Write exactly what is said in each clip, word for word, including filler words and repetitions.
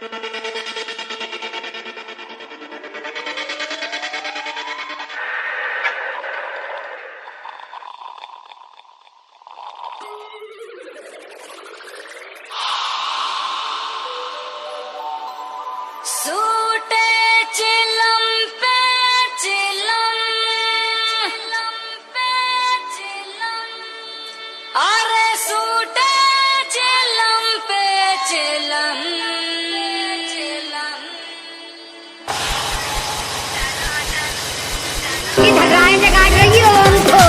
सूटे चिलम पे चिलम, चिलम पे चिलम। अरे सूटे चिलम पे चिलम, चिलम। ये धर्राएं जगा रही हो हमको।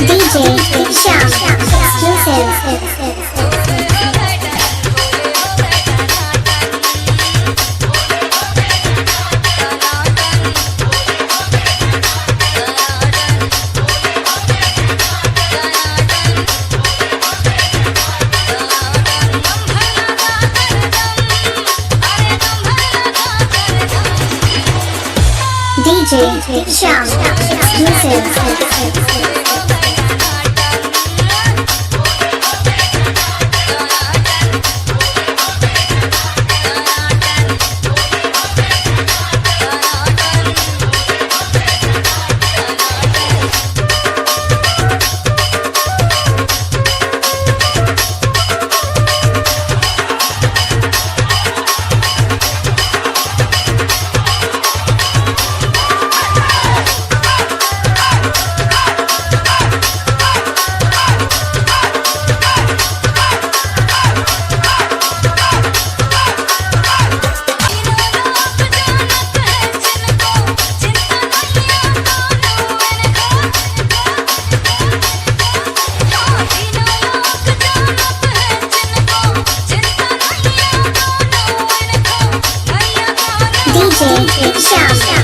D J Shyam, exclusive. D J Shyam, exclusive. D J Shyam,